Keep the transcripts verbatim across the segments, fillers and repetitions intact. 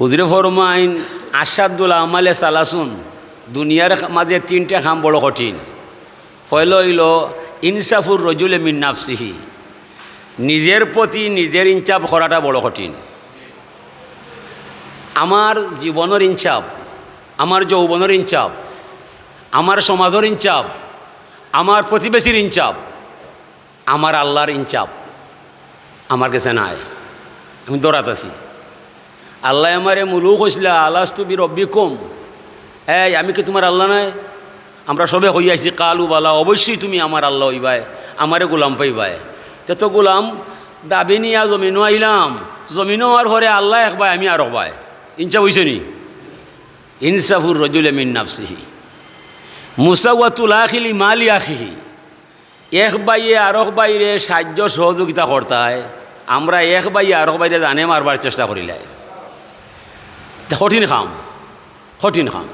হুজুরে ফরমাইন, "আশাদ্দুল আমালে সালাসুন", দুনিয়ার মাঝে তিনটা কাম বড় কঠিন। পয়লা অইলো ইনসাফুর রজুলে মিন নাফসিহি, নিজের প্রতি নিজের ইনসাফ করাটা বড় কঠিন। আমার জীবনর ইনসাফ, আমার যৌবনর ইনসাফ, আমার সমাজর ইনসাফ, আমার প্রতিবেশীর ইনসাফ, আমার আল্লাহর ইনসাফ আমার গেছে নাই, আমি ধরাত আছি। আল্লায় আমারে মুলুক কইছলা, "আলাস্তু বি রব্বিকুম?" এই, আমি কি তুমার আল্লাহ নায়? আমরা সবে কই আইছি, "কালু বালা, অবশ্যই তুমি আমার আল্লাহ অইবায়, আমারে গোলাম পাইবায়।" তে তো গোলাম দাবি নিয়া জমিনো আইলাম, জমিনো আওয়ার পরে আল্লাহ একবায়, আমি আরকবায়। ইনসাফ অইছে নি? ইনসাফুর রজুলে মিন নাফসিহি। মুসাওয়াতুল আখিলি মালি আখিহি। এক ভাইয়ে আরক ভাইরে সাহায্য সহযোগিতা করতায়, আমরা এক ভাইয়ে আরক ভাইরে জানে মারবার চেষ্টা করিলাই। তে কঠিন কাম, কঠিন কাম।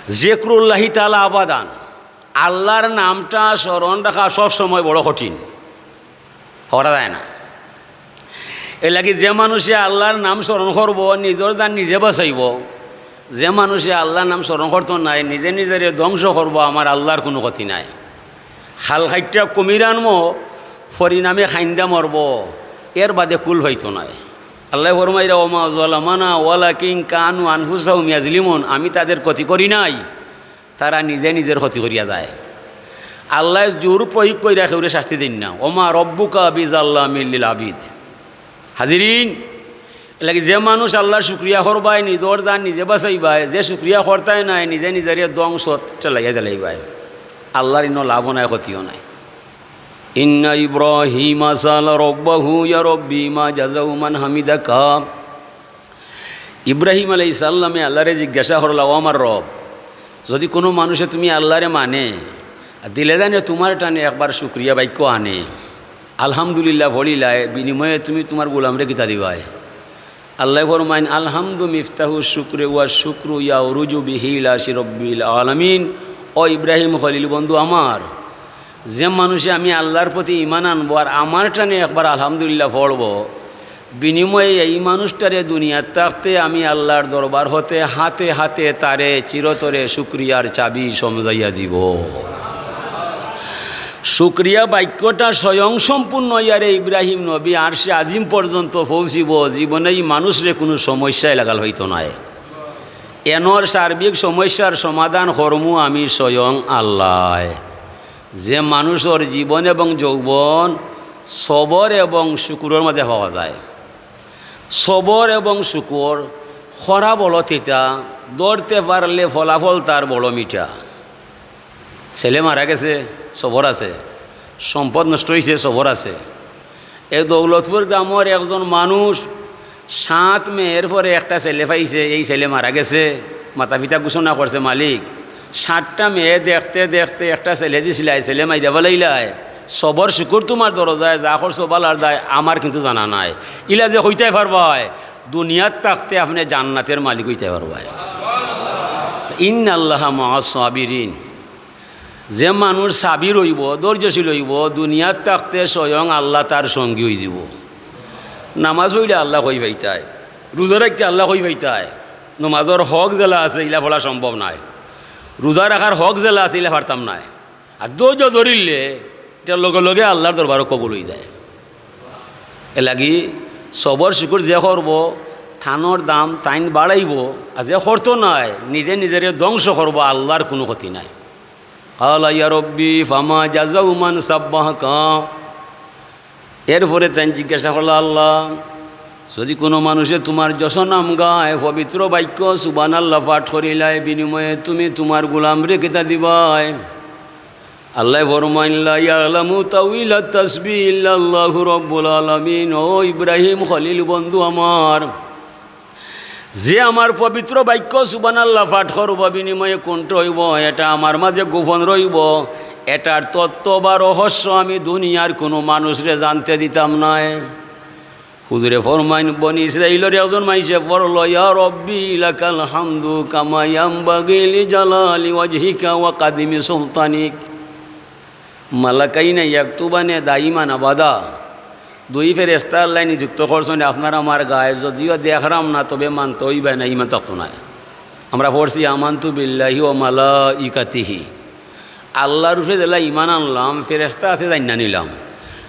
জিক্রুল্লাহি তাআলা আবাদান, আল্লাহর নামটা স্মরণ রাখা সব সময় বড় কঠিন, করা যায় না। এর লাগি যে মানুষে আল্লাহর নাম স্মরণ করবো, নিজর জান নিজে বাঁচাইবো। যে মানুষে আল্লাহর নাম স্মরণ করতো নায়, নিজে নিজরে ধ্বংস করবো, আমার আল্লাহর কুনু ক্ষতি নাই। খাল কাইট্টা কুমির আনমো, পরিণামে খাইন্দা মরবো, এর বাদে কুল পাইতো নায়। আল্লায় ফরমাইরা, "ওমা যালামানা ওয়ালাকিন কানু আনফুসাহুম ইয়াজলিমুন", আমি তাদের ক্ষতি করি নাই, তারা নিজে নিজের ক্ষতি করিয়া যায়। আল্লায় জোর প্রয়োগ কইরা কেউরে শাস্তি দেইন না। "ওমা রব্বুকা বিজাল্লামিল লিল আবিদ।" হাজিরিন, এর লাগি যে মানুষ আল্লাহর শুকরিয়া করবায়, নিজর জান নিজে বাঁচাইবায়, যে শুকরিয়া করতায় নায়, নিজে নিজরে ধ্বংসত ঠেলাইয়া দিলাইবায়। আল্লাহর ইনো লাভও নাই, ক্ষতিও নাই। ইন্না ইব্রাহিমা সাআলা রব্বাহু ইয়া রব্বি মা জাযাউ মান হামিদাকা। ইব্রাহিম আলাইহিস সালামে আল্লাহরে জিজ্ঞাসা করলা, "ও আমার রব, যদি কুনু মানুষে তুমি আল্লাহরে মানে, আর দিলে জানে তুমার টানে একবার শুকরিয়া বাক্য আনে, আলহামদুলিল্লাহ পড়িলায়, বিনিময়ে তুমি তুমার গোলামরে কিতা দিবায়?" আল্লায় ফরমাইন, "আলহামদু মিফতাহু শুকরে ওয়া শুকরু ইয়াউরুজু বিহি ইলা আরশি রব্বিল আলামিন।" ও ইব্রাহিম খলিল বন্ধু আমার, যে মানুষে আমি আল্লাহর প্রতি ঈমান আনবো আর আমার টানে একবার আলহামদুলিল্লাহ পড়বো, বিনিময়ে এই মানুষটারে দুনিয়াত থাকতে আমি আল্লাহর দরবার হতে হাতে হাতে তারে চিরতরে শুকরিয়ার চাবি সমজাইয়া দিবো। শুকরিয়া বাক্যটা স্বয়ংসম্পূর্ণ ইয়ারে ইব্রাহিম নবী আরশে আজিম পর্যন্ত পৌঁছিবো, জীবনে ই মানুষরে কুনু সমস্যায় লাগাল পাইতো নায়। এনর সার্বিক সমস্যার সমাধান করমু আমি স্বয়ং আল্লায়। যে মানুষর জীবন এবং যৌবন সবর এবং শুকুরর মাঝে পাওয়া যায়, সবর এবং শুকুর খরা বড় তিতা, ধরতে পারলে ফলাফল তার বড় মিঠা। ছেলে মারা গেছে, সবর আছে। সম্পদ নষ্ট অইছে, সবর আছে। এই দৌলতপুর গ্রামর একজন মানুষ সাত মেয়ের পরে একটা ছেলে পাইছে, এই ছেলে মারা গেছে, মাতা পিতা ঘোষণা করছে মালিক। সাতটা মেয়ে দেখতে দেখতে একটা ছেলে দিছিলায়, ছেলে মাইরা ফালাইলায়। সবর শুকুর তুমার দরজায়, যা করছো ভালার দায়, আমার কিন্তু জানা নাই। ইলা যে কইতায় পারবায়, দুনিয়াত থাকতে আপনে জান্নাতের মালিক অইতায় পারবায়। ইন্নাল্লাহা মাআস সাবিরিন। যে মানুষ সাবির অইবো, ধৈর্যশীল অইবো, দুনিয়াত থাকতে স্বয়ং আল্লাহ তার সঙ্গী অইযিবো। নামাজ পড়লে আল্লাহ কই পাইতায়, রোজা রাখতে আল্লাহ কই পাইতায়, নামাজর হক যেলা আছে, ইলা পড়া সম্ভব নায়, রোজা রাখার হক যেলা আছে, ইলা পারতাম নায়। আর ধৈর্য ধরিলে ইটা লগে লগে আল্লাহর দরবারো কবুল অইযায়। এর লাগি সবর শুকুর যে করবো, তানর দাম তাইন বাড়াইবো, আর যে করতো নায়, নিজে নিজরে ধ্বংস করবো, আল্লাহর কুনু ক্ষতি নাই। কালা ইয়া রব্বি ফামা জাযাউ মান সাব্বাহাকা। এরপরে তাইন জিজ্ঞাসা করলা, "আল্লাহ, যদি কুনু মানুষে তুমার যশ নাম গায়, পবিত্র বাক্য সুবহানাল্লাহ পাঠ করিলায়, বিনিময়ে তুমি তুমার গোলামরে কিতা দিবায়?" আল্লায় ফরমাইন, "লা ইয়ালামু তাউইলা তাসবিহ ইল্লাল্লাহু রাব্বুল আলামিন।" ও ইব্রাহিম খলিল বন্ধু আমার, যে আমার পবিত্র বাক্য সুবহানাল্লাহ পাঠ করবো, বিনিময়ে কুনটা অইবো, এটা আমার মাঝে গোপন রইবো। এটার তত্ত্ব বা রহস্য আমি দুনিয়ার কুনু মানুষরে জানতে দিতাম নায়। হুজুরে ফরমাইন, বনি ইসরাইলর একজন মাইনষে পড়লো, "ইয়া রব্বি লাকাল হামদু কামা ইয়ামবাগি লিজালালি ওয়াজহিকা ওয়া কাদিমি সুলতানিক।" মালাকাইনা ইয়াকতুবানে দাইমান আবাদা। দুই ফেরেশতা আল্লায় নিযুক্ত করছইন আপনার আমার গায়ে, যদিও দেখরাম না, তবে মানতে অইবায়, না ইমান থাকতো নায়। আমরা পড়ছি, "আমানতু বিল্লাহি ওয়া মালাইকাতিহি।" আল্লার উপরে যেলা ইমান আনলাম, ফেরেশতা আছে জানিয়া নিলাম।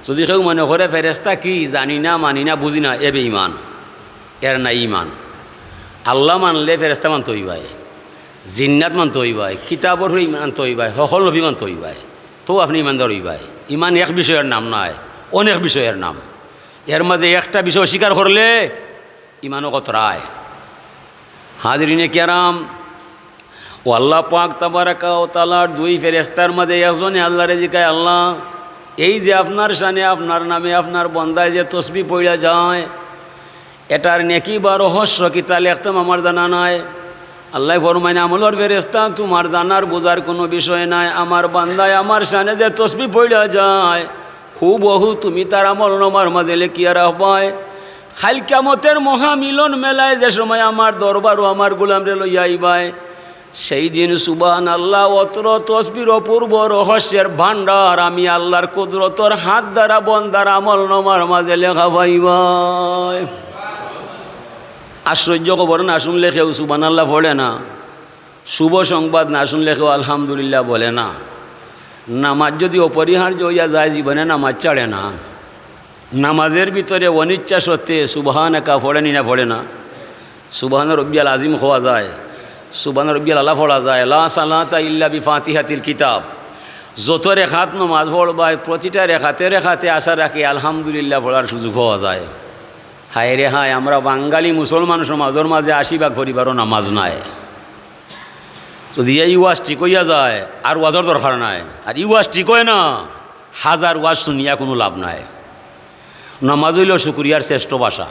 যদি কেউ মনে করে ফেরেশতা কি জানি না, মানি না, বুঝি না, এ বেইমান, এর নাই ইমান। আল্লা মানলে ফেরেশতা মানতে অইবায়, জিন্নাত মানতে অইবায়, কিতাবর উপরে ইমান আনতে অইবায়, হকল নবী মানতে অইবায়, তো আপনে ইমানদার অইবায়। ইমান এক বিষয়র নাম নায়, অনেক বিষয়র নাম। এর মাঝে একটা বিষয় অস্বীকার করলে ইমানো কতরায়। হাজিরিনে কেরাম, ও আল্লা পাক তাবারাকা ও তাআলার দুই ফেরেশতার মাঝে একজনে আল্লারে জিকায়, "আল্লা, এই যে আপনার শানে, আপনার নামে, আপনার বন্দায় যে তসবি পড়া যায়, এটার নেকি বা রহস্য কিতা লেখতাম আমার জানা নাই।" আল্লায় ফরমাইন, "আমলর ফেরেশতা, তুমার জানার বুঝার কুনু বিষয় নাই। আমার বান্দায় আমার শানে যে তসবি পড়া যায়, হুবহু তুমি তার আমলনামার মাঝে লেখিয়া রাখবায়। কাইল কিয়ামতের মহামিলন মেলায় যে সময় আমার দরবারো আমার গোলামরে লইয়া আইবায়, সেই দিন সুবহানাল্লাহ অতর তসবির অপূর্ব রহস্যের ভান্ডার আমি আল্লার কুদরতর হাত দ্বারা বন্দার আমলনামার মাঝে লেখা পাইবায়।" আশ্চর্য খবর, না শুনলে কেউ সুবহানাল্লাহ পড়ে না, শুভ সংবাদ না শুনলে কেউ আলহামদুলিল্লাহ বলে না। নামাজ যদি অপরিহার্য অইয়া যায়, জীবনে নামাজ ছাড়ে না। নামাজের ভিতরে অনিচ্ছা সত্ত্বে সুবহানাকা পড়ে নি না পড়ে না? সুবহান রব্বিয়াল আজিম কওয়া যায়, সুবহান রব্বিয়াল আলা পড়া যায়, লা সালাতা ইল্লা বিফাতিহাতিল কিতাব। যত রেখাত নামাজ পড়বায়, প্রতিটা রেখাতে রেখাতে আশা রাখি আলহামদুলিল্লাহ পড়ার সুযোগ পাওয়া যায়। হায় রে হায়, আমরা বাঙালি মুসলমান সমাজর মাঝে আশি ভাগ পরিবারও নামাজ নাই। যদি এই ওয়াজ ঠিক অইয়া যায়, আর ওয়াজর দরকার নাই। আর এই ওয়াজ ঠিক অয় না, হাজার ওয়াজ শুনিয়া কুনু লাভ নাই। নামাজ অইলো শুকরিয়ার শ্রেষ্ঠ ভাষা।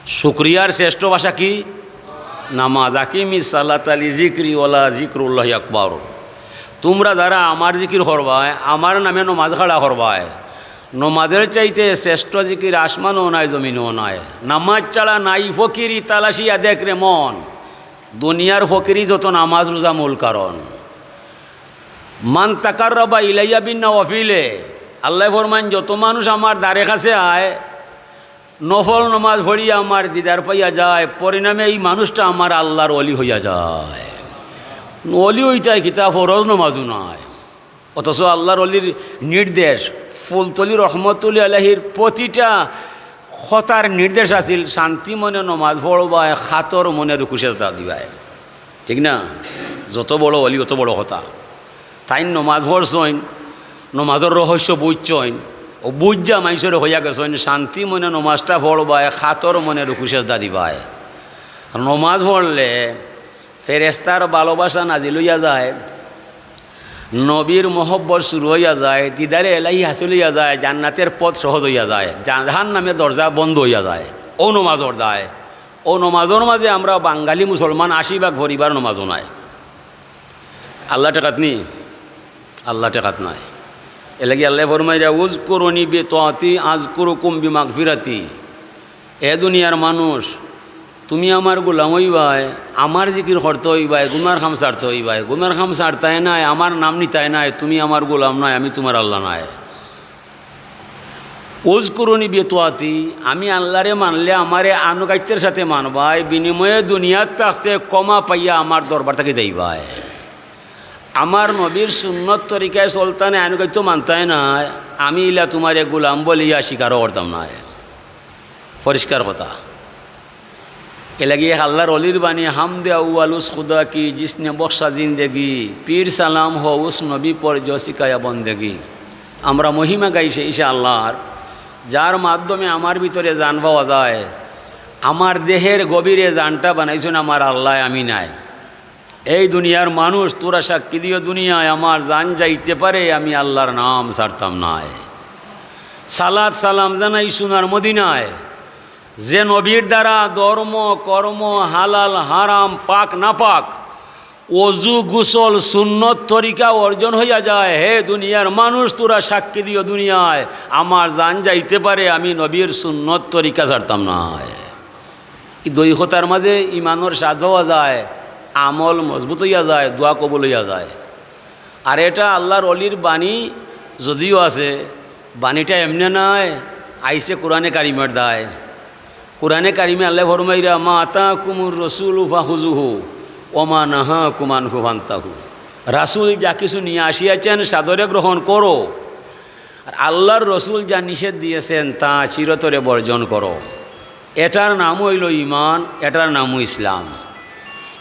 শুকরিয়ার শ্রেষ্ঠ ভাষা কি? নামাজ। আকিমিস সালাতা লিজিকরি ওয়ালা জিকরুল্লাহি আকবার। তুমরা যারা আমার জিকির করবায়, আমার নামে নামাজ খাড়া করবায়, নামাজের চাইতে শ্রেষ্ঠ জিকির আসমানও নাই, জমিনও নাই। নামাজ ছাড়া নাই ফকিরি, তালাশিয়া দেখ রে মন। দুনিয়ার ফকিরি যত, নামাজ রোজা মূল কারণ। মান তাকাররাবা ইলাইয়া বিন নওয়াফিলে, আল্লায় ফরমাইন, যত মানুষ আমার দ্বারে কাছে আয়, নফল নামাজ পড়িয়া আমার দিদার পাইয়া যায়, পরিণামে এই মানুষটা আমার আল্লার অলি অইয়া যায়। অলি অইতায় কিতা, ফরজ নামাজও নাই। অথচ আল্লার অলির নির্দেশ, ফুলতলি রহমতুল্লাহি আলাইহির প্রতিটা কথার নির্দেশ আছিল, শান্তি মনে নামাজ পড়বায়, কাতর মনে রুকু সেজদা দিবায়। ঠিক না? যত বড় অলি, অত বড় কথা। তাইন নামাজ পড়ছইন, নামাজর রহস্য বুঝছইন, ও বুঝিয়া মানষরে কইয়া গেছইন, শান্তি মনে নামাজটা পড়বায়, কাতর মনে রুকু সেজদা দিবায়। আর নামাজ পড়লে ফেরেশতার ভালোবাসা নাজিল অইয়া যায়, নবীর মহব্বত শুরু অইয়া যায়, দিদারে এলাহি হাসিল অইয়া যায়, জান্নাতের পথ সহজ অইয়া যায়, জা-, জাহান্নামের দরজা বন্ধ অইয়া যায়। অউ নামাজর দায়, অউ নামাজর মাঝে আমরা বাঙালি মুসলমান আশি ভাগ পরিবার নামাজও নাই। আল্লা টেকাত নি? আল্লা টেকাত নাই। এরলাগি আল্লায় ফরমাইরা, "উযকুরুনি বিতাআতি আযকুরুকুম বিমাগফিরাতি।" এ দুনিয়ার মানুষ, তুমি আমার গোলাম অইবায়, আমার জিকির করতে অইবায়, গুনার কাম ছাড়তে অইবায়। গুনার কাম ছাড়তায় নায়, আমার নাম নিতায় নায়, তুমি আমার গোলাম নায়, আমি তুমার আল্লা নায়। উযকুরুনি বিতাআতি, আমি আল্লারে মানলে আমারে আনুগত্যের সাথে মানবায়, বিনিময়ে দুনিয়াত থাকতে ক্ষমা পাইয়া আমার দরবার থাকি যাইবায়। আমার নবীর সুন্নত তরিকায় চলতায় নায়, আনুগত্য মানতায় নায়, আমি ইলা তুমারে গোলাম বলিয়া স্বীকারও করতাম নায়। পরিষ্কার কথা। এরলাগি আল্লার অলির বাণী, "হামদে আউয়াল উস খুদা কি, জিসনে বখশা জিন্দেগি, পীর সালাম হো উস নবী পর জো সিখায়া বন্দেগি।" আমরা মহিমা গাই সেই সে আল্লার, যার মাধ্যমে আমার ভিতরে জান পাওয়া যায়। আমার দেহের গভীরে জানটা বানাইছইন আমার আল্লায়, আমি নায়। এই দুনিয়ার মানুষ, তোরা সাক্ষী দিও দুনিয়ায়, আমার জান যাইতে পারে, আমি আল্লার নাম ছাড়তাম নায়। সালাত সালাম জানাই সোনার মদিনায়, যে নবীর দ্বারা ধর্ম, কর্ম, হালাল, হারাম, পাক, নাপাক, অজু, গোসল, সুন্নত, তরিকা অর্জন অইয়া যায়। হে দুনিয়ার মানুষ, তোরা সাক্ষী দিও দুনিয়ায়, আমার জান যাইতে পারে, আমি নবীর সুন্নত, তরিকা ছাড়তাম নায়। ই দুই কথার মাঝে ইমানর স্বাদ পাওয়া যায়, আমল মজবুত অইয়া যায়, দোয়া কবুল অইয়া যায়। আর এটা আল্লার অলির বাণী যদিও আছে, বাণীটা এমনে নায়, আইছে কোরআনে কারিমর দায়। কোরআনে কারিমে আল্লায় ফরমাইরা, "মা আতাকুমুর রাসূলু ফাখুযুহু ওয়া মা নাহাকুম আনহু ফান্তাহু।" রাসূল যা কিছু নিয়া আসিয়াছেন, সাদরে গ্রহণ করো। আর আল্লার রসুল যা নিষেধ দিয়েছেন, তা চিরতরে বর্জন করো। এটার নাম অইলো ঈমান, এটার নামও ইসলাম।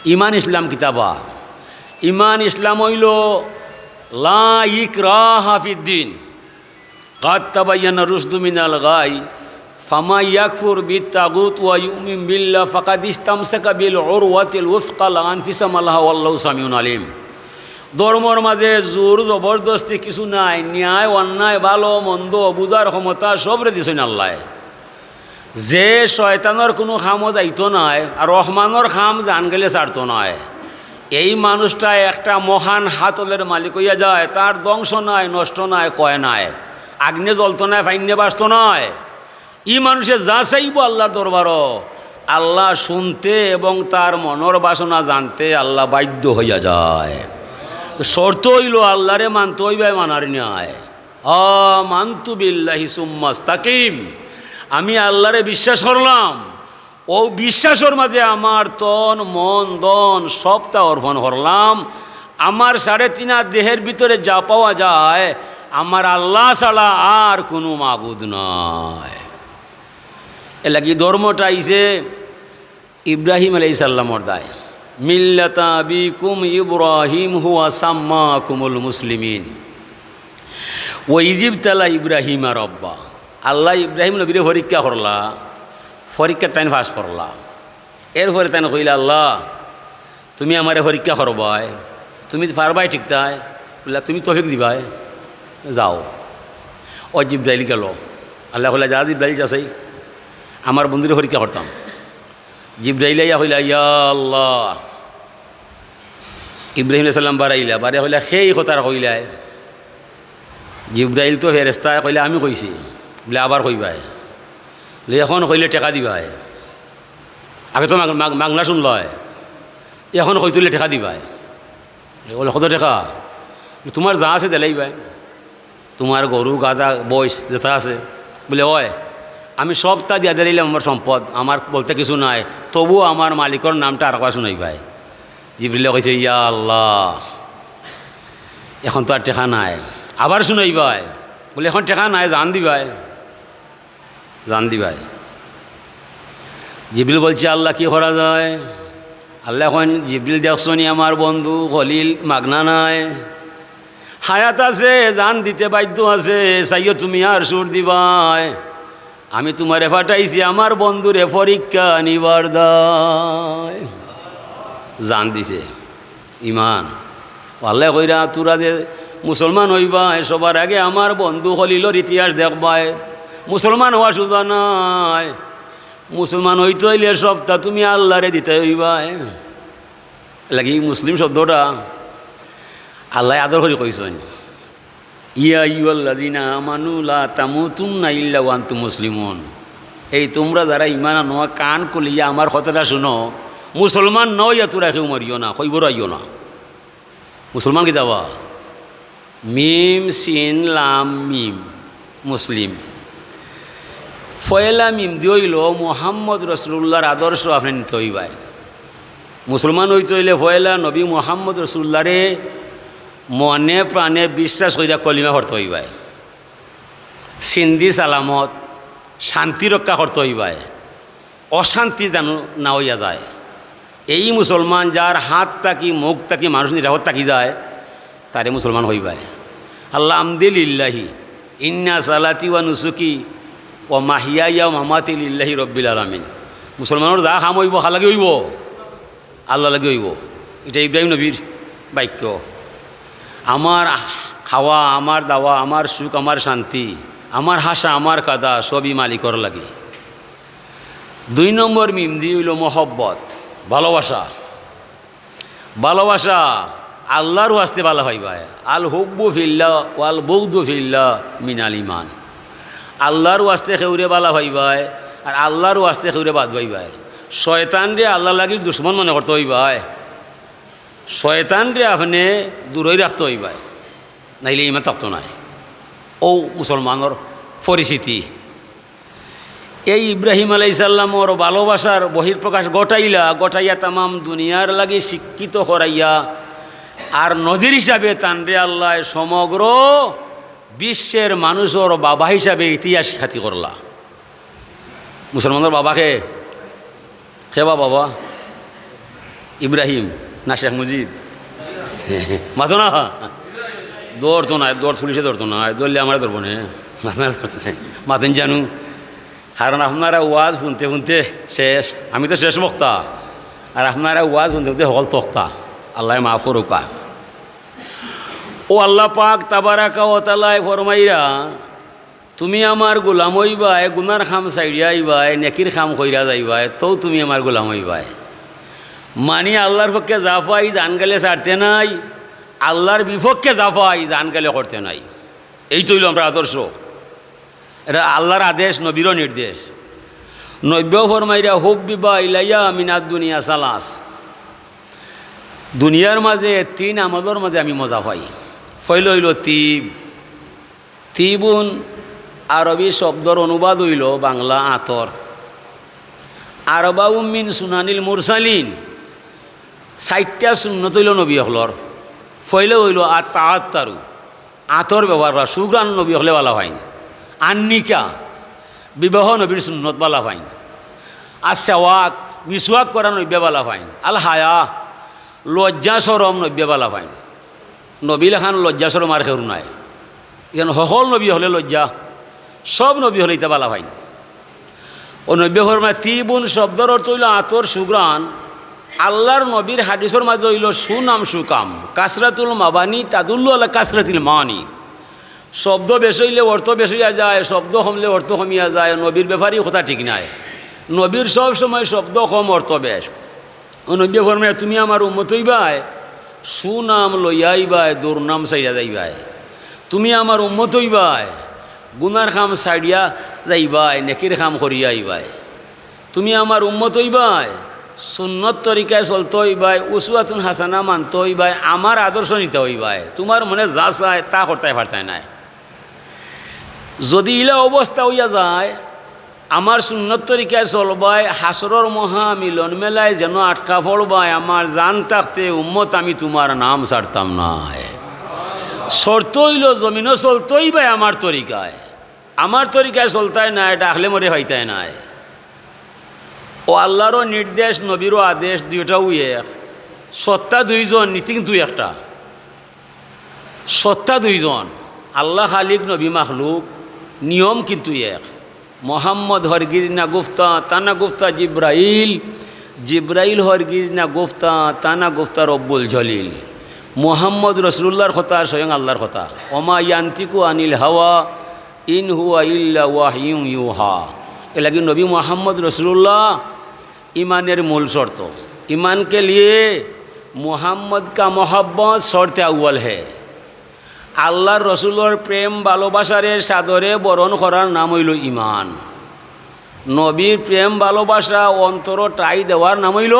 ঈমান ইসলাম কিতা বা? ঈমান ইসলাম অইলো লা ইকরাহা ফিদ্দিন। কাদ তাবায়্যানার রুশদু মিনাল গাই, ফামান ইয়াকফুর বিত তাগুত ওয়া ইউমিন বিল্লাহ ফাকাদ ইস্তামসাকা বিল উরওয়াতিল উসকা লা আনফিসামা লাহা ওয়াল্লাহু সামিউন আলিম। ধর্মর মাঝে জোর জবরদস্তি কিছু নাই, ন্যায় অন্যায়, ভালো মন্দ বুঝার ক্ষমতা সবরে দিছইন আল্লায়। যে শয়তানর কুনু কামো যাইতো নায়, আর রহমানর কাম জান গেলে ছাড়তো নায়, এই মানুষটা একটা মহান হাতলের মালিক অইয়া যায়, তার ধ্বংস নাই, নষ্ট নাই, ক্ষয় নাই, আগ্নে জ্বলতো নায়, ফাইন্নে বাসতো নায়। ই মানুষে যা চাইবো আল্লার দরবারো, আল্লা শুনতে এবং তার মনর বাসনা জানতে আল্লা বাধ্য অইয়া যায়। তো শর্ত অইলো আল্লারে মানতে অইবায়, মানার নায়। আমানতু বিল্লাহি সুম্মাস্তাকিম, আমি আল্লারে বিশ্বাস করলাম, অউ বিশ্বাসর মাঝে আমার তন, মন, ধন সবতা অর্পণ করলাম। আমার সাড়ে তিন হাত দেহের ভিতরে যা পাওয়া যায়, আমার আল্লা ছাড়া আর কুনু মাবুদ নাই। এরলাগি ধর্মটা আইছে ইব্রাহিম আলাইহিস সালামর দায়। মিল্লাতা আবিকুম ইব্রাহিম হুয়া সাম্মাকুমুল মুসলিমিন। ওয়া ইজিবতালা ইব্রাহিমা রব্বা। আল্লায় ইব্রাহিম নবীরে পরীক্ষা করলা, পরীক্ষাত তাইন পাস করলা। এরপরে তাইন কইলা, "আল্লা, তুমি আমারে পরীক্ষা করবায়, তুমি পারবায় ঠিক তাই, বুলে, তুমি তৌফিক দিবায়, যাও।" অউ জিব্রাইল গেলো, আল্লায় কইলা, "যা জিব্রাইল, যা চাই, আমার বন্ধুরে পরীক্ষা করতাম।" জিব্রাইল আইয়া কইলা, "ইয়া আল্লা।" ইব্রাহিম আলাইহিস সালাম বারাইলা, বারে কইলা, "কে ই কথাটা কইলায়?" জিব্রাইল তো ফেরেস্তায় কইলা, "আমি কইছি।" বুলে, "আবার কইবায়?" বুলে, "এখন কইলে টেকা দিবায়। আগে তো মাগ-, মাগ-, মাগনা শুনলায়, এখন কইতে অইলে টেকা দিবায়।" বুলে, "কত টেকা?" বুলে, "তুমার যা আছে দিলাইবায়।" তুমার গরু, গাধা, বইস যেতা আছে। বুলে, "অয়, আমি সবতা দিয়া দিলাইলাম আমার সম্পদ, আমার বলতে কিছু নাই, তবুও আমার মালিকর নামটা আরকবার শুনাইবায়।" জিব্রাইলে কইছে, "ইয়া আল্লা, এখন তো আর টেকা নাই, আবার শুনাইবায়।" বুলে, "এখন টেকা নাই, জান দিবায়, জান দিবায়।" জিব্রাইল বলছে, "আল্লা, কি করা যায়?" আল্লায় কইন, "জিব্রাইল, দেখছো নি, আমার বন্ধু খলিল মাগনা নায়, হায়াত আছে, জান দিতে বাধ্য আছে, চাইও তুমি আর সুর দিবায়। আমি তুমারে পাঠাইছি আমার বন্ধুরে পরীক্ষা নিবার দায়।" জান দিছে, ইমান। আল্লায় কইরা, "তুরা যে মুসলমান অইবায়, সবার আগে আমার বন্ধু খলিলর ইতিহাস দেখবায়। মুসলমান অওয়া সুজা নায়, মুসলমান অইতে অইলে সবতা তুমি আল্লারে দিতে অইবায়।" এরলাগি মুসলিম শব্দটা আল্লায় আদর করি কইছইন, "ইয়া আইয়ুহাল্লাযীনা আমানু লা তামুতুন্না ইল্লা ওয়া আনতুম মুসলিমুন।" এই তুমরা যারা ইমান আনো, কান খুলিয়া আমার কথাটা শুনো, মুসলমান না অইয়া তুরা কেউ মরিও না, কবরো আইও না। মুসলমান কিতা বা? মিম, সিন, লাম, মিম, মুসলিম। পয়লা মিম দি অইলো মুহাম্মদ রসুলুল্লাহর আদর্শ আপনে নিতে অইবায়। মুসলমান অইতে অইলে পয়লা নবী মুহাম্মদ রসুলুল্লাহরে মনে প্রাণে বিশ্বাস করিয়া কলিমা পড়তে অইবায়। সিন দি সালামত, শান্তি রক্ষা করতে অইবায়। অশান্তি যেন না অইয়া যায়। এই মুসলমান যার হাত থাকি, মুখ থাকি মানুষ নিরাপদ থাকি যায়, তারে মুসলমান কইবায়। আল্লাহ আমদি লিল্লাহি, ইন্না সালাতি ওয়া নুসুকি ওয়া মাহিয়ায়া ওয়া মামাতি লিল্লাহি রব্বিল আলামিন। মুসলমানর যা কাম অইবো, কার লাগি অইবো? আল্লাহর লাগি অইবো। ইটা ইব্রাহিম নবীর বাক্য। আমার খাওয়া, আমার দাওয়া, আমার সুখ, আমার শান্তি, আমার হাসা, আমার কাদা সবই মালিকর লাগি। দুই নম্বর মিম দি অইলো মহব্বত, ভালোবাসা। ভালোবাসা আল্লাহর ওয়াস্তে ভালা পাইবায়। আল হুব্বু ফিল্লাহ ওয়াল বুগদু ফিল্লাহ মিনাল ইমান। আল্লাহর ওয়াস্তে কেউরে ভালা পাইবায়, আর আল্লাহর ওয়াস্তে কেউরে বাদ পাইবায়। শয়তানরে আল্লাহর লাগি দুশমন মনে করতে অইবায়, শয়তানরে আপনে দূরই রাখতে অইবায়, নাইলে ইমান থাকতো নায়। অউ মুসলমানর পরিস্থিতি। এই ইব্রাহিম আলাইহিস সালামর ভালোবাসার বহিঃপ্রকাশ ঘটাইলা, ঘটাইয়া তামাম দুনিয়ার লাগি শিক্ষিত করাইয়া, আর নজির হিসাবে তানরে আল্লায় সমগ্র বিশ্বের মানুষর বাবা হিসাবে ইতিহাস খ্যাতি করলা। মুসলমানর বাবা কে? কে বা বাবা? ইব্রাহিম না শেখ মুজিব? মাতো না। ধরতো না, ধর, পুলিশে ধরতো না, ধরলে আমারে ধরবো না। মাতেন জানু। কারণ আপনারা ওয়াজ হুনতে হুনতে শেষ, আমি তো শেষ বক্তা, আর আপনারা ওয়াজ হুনতে হুনতে হকল তক্তা। আল্লায় মাফ করুকা। ও আল্লাহ পাক তাবারাকা ওয়া তাআলায় ফরমাইরা, "তুমি আমার গোলাম অইবায়, গুনার কাম ছাড়িয়া আইবায়, নেকির কাম কইরা যাইবায়, তউ তুমি আমার গোলাম অইবায়।" মানি আল্লাহর পক্ষে যা পাই জান গেলে ছাড়তে নাই, আল্লাহর বিপক্ষে যা পাই জান গেলে করতে নাই। এই তো অইল আমরার আদর্শ। এটা আল্লাহর আদেশ, নবীরও নির্দেশ। নবীও ফরমাইরা, "হুব্বিবা ইলাইয়া মিনাদ দুনিয়া সালাস।" দুনিয়ার মাঝে তিন আমলর মাঝে আমি মজা পাই। পয়লা অইল তিব। তিবুন আরবি শব্দর অনুবাদ অইল বাংলা আতর। আরবাউম মিন সুনানিল মুরসালিন, চাইরটা সুন্নত অইল নবী অকলর। পয়লা অইল আত তাআত্তারু, আতর ব্যবহার করা, সুঘ্রাণ নবী অকলে ভালা পাইন। আন্নিকা, বিবাহ নবীর সুন্নত ভালা পাইন। আর সেওয়াক, মিসওয়াক করা নবীয়ে ভালা পাইন। আল হায়া, লজ্জা শরম নবীয়ে ভালা পাইন। নবী লাখান লজ্জা শরম আর কেউর নাই। ইখান হকল নবী অকলে লজ্জা, সব নবী অকলে ইতা ভালা পাইন। ও নবীয়ে ফরমায়, তিবুন শব্দর অর্থ অইল আতর সুঘ্রাণ। আল্লাহর নবীর হাদিসর মাঝে অইল সুনাম সুকাম, কাসরাতুল মাবানি তাদুল্লু আলা কাসরাতিল মানি। শব্দ বেশ অইলে অর্থ বেশ অইয়া যায়, শব্দ কমলে অর্থ কমিয়া যায়। নবীর ব্যাপারে ই কথা ঠিক নায়। নবীর সব সময় শব্দ কম, অর্থ বেশ। ও নবীয়ে ফরমায়, "তুমি আমার উম্মত অইবায়, সুনাম লইয়া আইবায়, দুর্নাম ছাড়িয়া যাইবায়। তুমি আমার উম্মত অইবায়, গুনার কাম ছাড়িয়া যাইবায়, নেকির কাম করিয়া আইবায়। তুমি আমার উম্মত অইবায়, সুন্নত তরিকায় চলতে অইবায়, উসওয়াতুন হাসানা মানতে অইবায়, আমার আদর্শ নিতে অইবায়। তুমার মনে যা চায় তা করতায় পারতায় নায়।" যদি ইলা অবস্থা অইয়া যায়, আমার সুন্নত তরিকায় চলবায়, হাশরর মহা মিলন মেলায় যেন আটকা পড়বায়, আমার জান থাকতে উম্মত আমি তুমার নাম ছাড়তাম নায়। শর্ত অইল জমিনো চলতে অইবায় আমার তরিকায়, আমার তরিকায় চলতায় নায়, ডাকলে মরে পাইতায় নায়। ও আল্লাহরও নির্দেশ, নবীরও আদেশ, দুইটাউ এক। সত্তা দুইজন, নীতি কিন্তু একটা। সত্তা দুইজন, আল্লাহ খালিক, নবী মাখলুক, নিয়ম কিন্তু এক। মোহাম্মদ হরগিজ না গুফতা, তা না গুফতা জিব্রাইল, জিব্রাইল হরগিজ না গুফতা, তা না গুফতা রব্বুল জলিল। মোহাম্মদ রসুলুল্লাহর কথা আর স্বয়ং আল্লাহর কথা। ওমা ইয়ান্তিকু আনিল হাওয়া, ইন হুয়া ইল্লা ওয়াহয়ুন ইউহা। এর লাগি নবী মোহাম্মদ রসুলুল্লাহ ইমানের মূল শর্ত। ইমান কে লিয়ে মোহাম্মদ কা মোহাব্বত শর্তে আউয়াল হে। আল্লাহর রসুলর প্রেম ভালোবাসারে সাদরে বরণ করার নাম অইল ইমান। নবীর প্রেম ভালোবাসা অন্তরো ঠাঁই দেওয়ার নাম অইল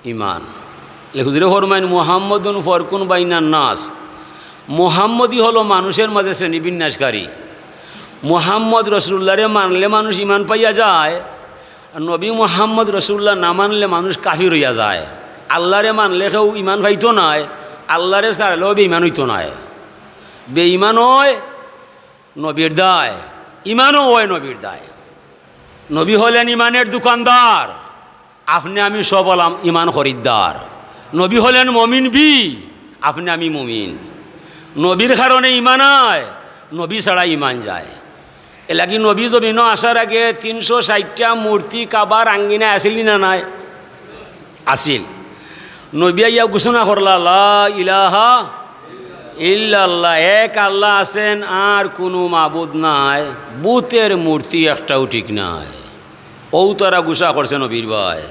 ইমান। লে হুজুরে ফরমাইন, "মুহাম্মদুন ফরকুন বাইনান নাস।" মুহাম্মদই হলো মানুষের মাঝে শ্রেণী বিন্যাসকারী। মুহাম্মদ রসুলুল্লাহরে মানলে মানুষ ইমান পাইয়া যায়, আর নবী মুহাম্মদ রসুলুল্লাহ না মানলে মানুষ কাফির অইয়া যায়। আল্লাহরে মানলে কেউ ইমান পাইতো নায়, আল্লাহরে ছাড়লেও বেইমান অইতো নায়। বেইমান অয় নবীর দায়, ইমানও অয় নবীর দায়। নবী হলেন ইমানের দোকানদার, আপনে আমি সব অলাম ইমান খরিদ্দার। নবী হলেন মমিন বি, আপনে আমি মুমিন। নবীর কারণে ইমান আয়, নবী ছাড়া ইমান যায়। এর লাগি নবী জমিনো আসার আগে তিনশো ষাইটটা মূর্তি কাবার আঙ্গিনায় আছিল নি না নাই? আছিল। নবী আইয়া ঘোষণা করলা, "লা ইলাহা ইল্লাল্লাহ, এক আল্লাহ আছেন, আর কুনু মাবুদ নাই, বুতের মূর্তি একটাও ঠিক নাই।" অউ তারা গুসা করছে নবীর বায়,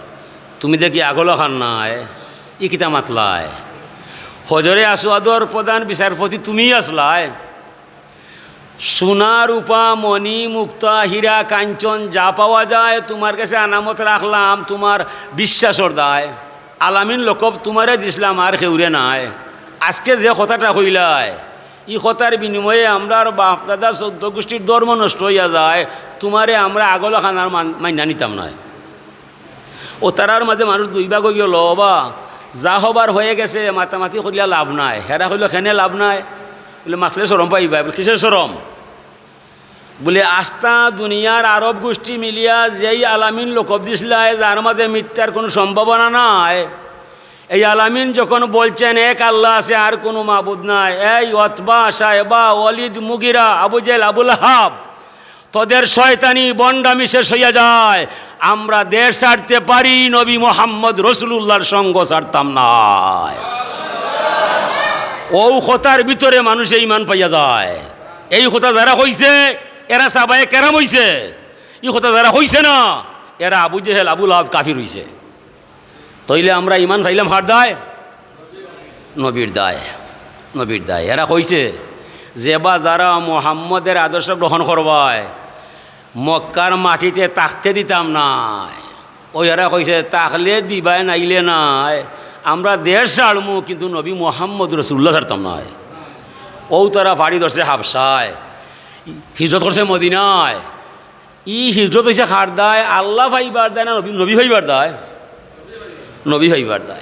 "তুমি দেখি আগলা খান নাই, ই কিতা মাতলায়? হজরে আসওয়াদর প্রধান বিচারপতি তুমিই আসলায়।" সোনা, রূপা, মণি, মুক্তা, হীরা, কাঞ্চন যা পাওয়া যায়, তুমার গেছে আমানত রাখলাম, তুমার বিশ্বাসর দায়। আলামিন লকব তুমারে দিছলাম, আর কেউরে নায়। আজকে যে কথাটা কইলায়, ই কথার বিনিময়ে আমরার বাপ দাদা চৌদ্দ গোষ্ঠীর ধর্ম নষ্ট অইয়া যায়, তুমারে আমরা আগলা খানার মান-, মাইনা নিতাম নায়। অউ তারার মাঝে মানুষ দুই ভাগ অইগেলো, ওবা, যা হবার হয়ে গেছে, মাতামাতি করিয়া লাভ নাই। হেরা কইলো, কেনে লাভ নাই? বুলে, মাতলে শরম পাইবা। বুলে, কিসের শরম? বুলে, আস্তা দুনিয়ার আরব গোষ্ঠী মিলিয়া যেই আলামিন লকব দিছলায়, যার মাঝে মিথ্যার কুনু সম্ভাবনা নাই, এই আলামিন যখন বলছেন, "এক আল্লাহ আছে, আর কুনু মাবুদ নাই", এই উতবা, শায়বা, ওয়ালিদ, মুগিরা, আবু জেহেল, আবু লাহাব, তোদের শয়তানি ভণ্ডামি শেষ অইয়া যায়। আমরা দেশ ছাড়তে পারি, নবী মোহাম্মদ রসুলুল্লাহর সঙ্গ ছাড়তাম নায়। অউ কথার ভিতরে মানুষে ইমান পাইয়া যায়। এই কথা যারা কইছে, এরা সাহাবায়ে কেরাম অইছে। ই কথা যারা কইছে না, এরা আবু জেহেল, আবু লাহাব কাফির অইছে। তইলে আমরা ইমান পাইলাম কার দায়? নবীর দায়, নবীর দায়। এরা কইছে, যেবা যারা মোহাম্মদের আদর্শ গ্রহণ করবায়, মক্কার মাটিতে থাকতে দিতাম নায়। অউ এরা কইছে, থাকলে দিবায়, নাইলে নাই। আমরা দেশ ছাড়মু, কিন্তু নবী মোহাম্মদ রসুলুল্লাহ ছাড়তাম নায়। অউ তারা পাড়ি ধরছে হাবশায়, হিজরত করছে মদিনায়। ই হিজরত অইছে কার দায়? আল্লাহ পাইবার দায় না নবী, নবী পাইবার দায়? নবী পাইবার দায়।